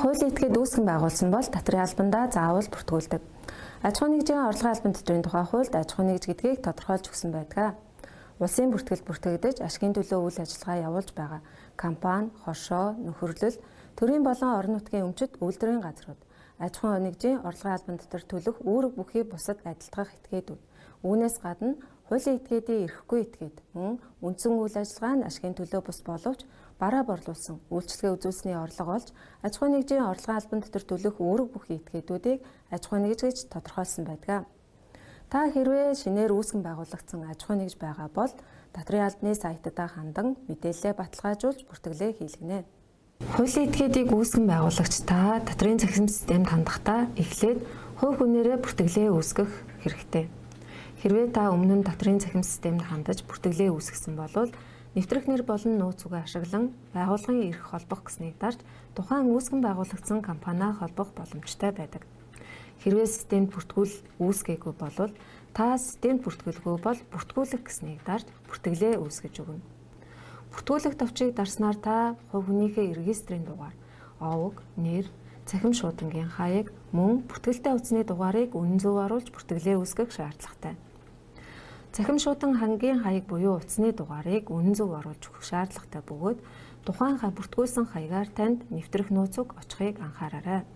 хуулийн этгээд үүсгэн байгуулсан бол татврын албандаа заавал бүртгүүлдэг. Аж ахуйн нэгжийн орлогын албан татврын тухай хуульд аж ахуйн нэгж гэдгийг тодорхойлж өгсөн байдаг. Улсын бүртгэл бүртгэгдэж ашигын төлөө үйл ажиллагаа явуулж байгаа компани, хоршоо, нөхөрлөл, төрийн болон орон нутгийн өмчит үйлдвэрийн газрууд, аж ахуйн нэгжийн орлогын албан дотор төлөх үүрэг бүхий бусад адилтгах этгээдүүд. Үүнээс гадна хуулийн этгээдийн эрхгүй этгээд мөн үндсэн үйл ажиллагаа нь ашигын төлөө бус боловч бараа борлуулсан үйлчилгээ үзүүлсний орлого олж аж ахуйн нэгжийн орлогын албан дотор төлөх үүрэг бүхий этгээдүүдийг аж ахуйн нэгж гэж тодорхойлсон байдаг. Та хэрвээ шинээр үүсгэн байгуулагдсан аж ахуйн нэгж байгаа бол татврын албаны сайтдаа хандан мэдээлэлээ баталгаажуулж бүртгэлээ хийлгэнэ. Хуулийн этгээдийг үүсгэн байгуулагч та татврын цахим системд хандахдаа эхлээд хувь хүнээрээ бүртгэлээ үүсгэх хэрэгтэй. Хэрвээ та өмнө нь татврын цахим системд хандаж бүртгэлээ үүсгэсэн бол нэвтрэх нэр болон нууц үгээ ашиглан байгууллагын эрх холбох гэснийг дарж тухайн үүсгэн байгуулагдсан компаниа холбох боломжтой байдаг. Хэрвээ системд бүртгүүл үүсгээгүй бол та системд бүртгэлгүй бол бүртгүүлэх гэснийг дарж бүртгэлээ үүсгэж өгнө. Бүртгүүлэх товчийг дарснаар та хувь хүнийхээ регистрийн дугаар, овог, нэр, цахим шуудангийн хаяг, мөн бүртгэлтэй утасны дугаарыг үнэн зөв оруулж бүртгэлээ үүсгэх шаардлагатай. Цахим шуудан хангийн хаяг буюу утасны дугаарыг үнэн зөв оруулж өгөх шаардлагатай бөгөөд тухайн бүртгүүлсэн хаягаар танд нэвтрэх нууц үг очихыг анхаараарай.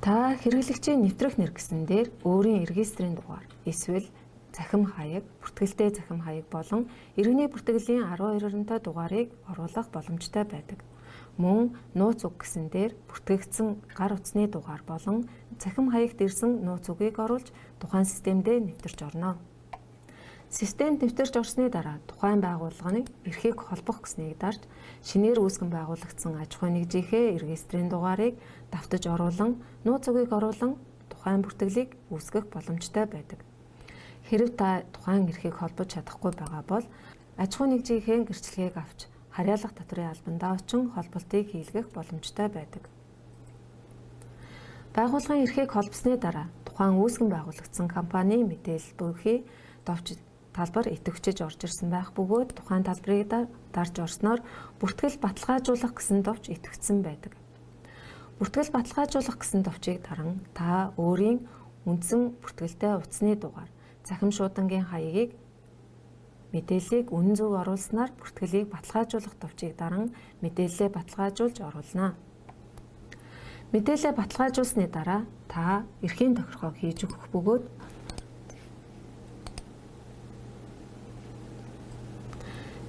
Та хэрэглэгчийн нэвтрэх нэр гэсэн дээр өөрийн регистрийн дугаар эсвэл цахим хаяг, бүртгэлтэй цахим хаяг болон иргэний бүртгэлийн 12-ронтой дугаарыг оруулах боломжтой байдаг. Мөн нууц үг гэсэн дээр бүртгэгдсэн гар утасны дугаар болон цахим хаягт ирсэн нууц үгийг оруулж тухайн системдээ нэвтэрч орно. Системд нэвтэрч орсны дараа тухайн байгууллагын эрхийг холбох гэснийг дарж шинээр үүсгэн байгуулагдсан аж ахуйн нэгжийнхээ регистрийн дугаарыг давтаж оруулан нууц үгийг оруулан тухайн бүртгэлийг үүсгэх боломжтой байдаг. Хэрэв та тухайн эрхийг холбож чадахгүй байгаа бол аж ахуйн нэгжийнхээ гэрчлэгийг авч харьяалах татврын албандаа очин холболтыг хийлгэх боломжтой байдаг. Байгууллагын эрхийг холбосны дараа тухайн үүсгэн байгуулагдсан компани мэдээлэл бүхий товч талбар идэвхжиж орж ирсэн байх бөгөөд тухайн талбарыг дарж орсноор бүртгэл баталгаажуулах гэсэн товч идэвхжсэн байдаг. Бүртгэл баталгаажуулах гэсэн товчийг даран та өөрийн үндсэн бүртгэлтэй утасны дугаар, цахим шуудангийн хаягийг мэдээллийг үнэн зөв оруулснаар бүртгэлийг баталгаажуулах товчийг даран мэдээллээ баталгаажуулж оруулна. Мэдээллээ баталгаажуулсны дараа та эрхийн тохиргоог хийж өгөх бөгөөд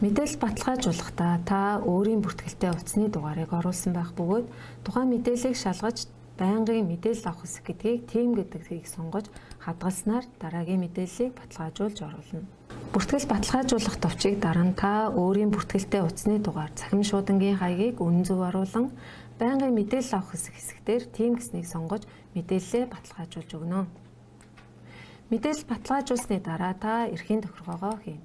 мэдээлэл баталгаажуулахдаа та өөрийн бүртгэлтэй утасны дугаарыг оруулсан байх бөгөөд тухайн мэдээллийг шалгаж байнгын мэдээлэл авах хэсэг гэдгийг тийм гэдгийг сонгож хадгалснаар дараагийн мэдээллийг баталгаажуулж оруулна. Бүртгэл баталгаажуулах товчийг даран та өөрийн бүртгэлтэй утасны дугаар, цахим шуудангийн хаягийг үнэн зөв оруулан байнгын мэдээлэл авах хэсэг хэсгээр тийм гэснийг сонгож мэдээллээ баталгаажуулж өгнө. Мэдээлэл баталгаажуулсны дараа та эрхийн тохиргоогоо хийнэ.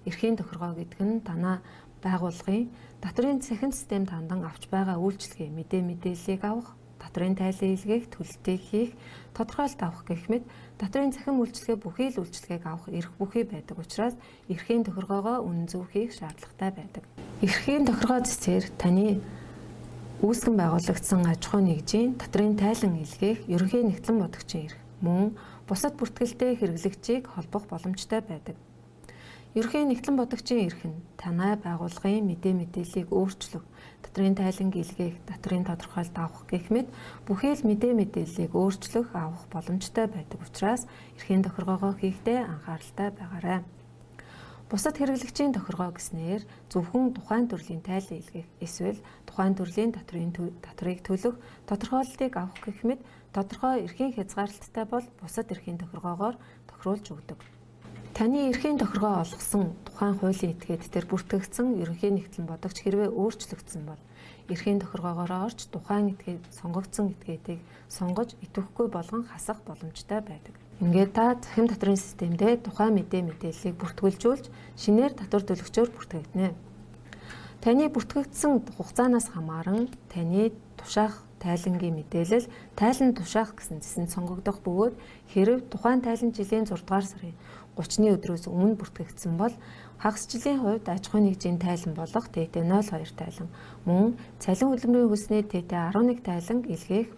Эрхийн тохиргоо гэдэг нь танай байгууллагын татврын цахим системд хандан авч байгаа үйлчилгээ мэдээллийг авах, татврын тайлан илгээх, төлөлтийг хийх, тодорхойлолт авах гэх мэт татврын цахим үйлчилгээ бүхий л үйлчилгээг авах эрх бүхий байдаг учраас эрхийн тохиргоогоо үнэн зөв хийх шаардлагатай байдаг. Эрхийн тохиргоо зэсээр таны үүсгэн байгуулагдсан аж ахуйн нэгжийн татврын тайлан илгээх ерөнхий нэгтлэн бодогчийн эрх мөн бусад бүртгэлтэй хэрэглэгчийг холбох боломжтой байдаг. Ерөнхий нэгтлэн бодогчийн эрх нь танай байгууллагын мэдээллийг өөрчлөх, татврын тайлан илгээх, татврын тодорхойлолт авах гэх мэт бүхий л мэдээллийг өөрчлөх, авах боломжтой байдаг учраас эрхийн тохиргоогоо хийхдээ анхааралтай байгаарай. Бусад хэрэглэгчийн тохиргоо гэснээр зөвхөн тухайн төрлийн тайлан илгээх эсвэл тухайн төрлийн татврыг төлөх, тодорхойлолтыг авах гэх мэт тодорхой эрхийн хязгаарлалттай бол бусад эрхийн тохиргоогоор тохируулж өгдөг. Таны эрхийн тохиргоо олгосон тухайн хуулийн этгээд дээр бүртгэгдсэн ерөнхий нэгтлэн бодогч хэрвээ өөрчлөгдсөн бол эрхийн тохиргоогоор орж тухайн этгээд сонгогдсон этгээдийг сонгож идэвхгүй болгон хасах боломжтой байдаг. Ингээд та цахим татврын системдээ тухайн мэдээллийг бүртгүүлжүүлж шинээр татвар төлөгчөөр бүртгэгдэнэ. Таны бүртгэгдсэн хугацаанаас хамааран таны тушаах тайлангийн мэдээлэл тайлан тушаах гэсэн зэсэнд сонгогдох бөгөөд хэрэв тухайн тайлан жилийн 6 дугаар сарын 30-ны өдрөөс өмнө бүртгэгдсэн бол хагас жилийн хувьд аж ахуйн нэгжийн тайлан болох ТТ 02 тайлан мөн цалин хөдөлмөрийн хөлсний ТТ 11 тайлан илгээх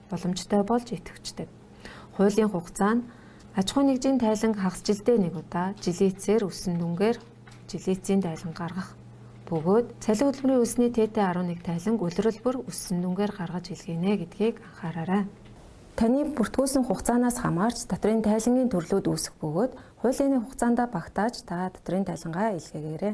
боломжтой болж идэвхждэг. Хуулийн хугацаа нь аж ахуйн нэгжийн тайлан хагас жилдээ нэг удаа жилийн эцсээр өссөн дүнгээр жилийн эцсийн тайлан гаргах бөгөөд цалин хөдөлмөрийн хөлсний ТТ 11 тайлан улирал бүр өссөн дүнгээр гаргаж илгээнэ гэдгийг анхаараарай. Таны бүртгүүлсэн хугацаанаас хамаарч татврын тайлангийн төрлүүд үүсэх бөгөөд хуулийн хугацаанд багтааж та татврын тайлангаа илгээгээрэй.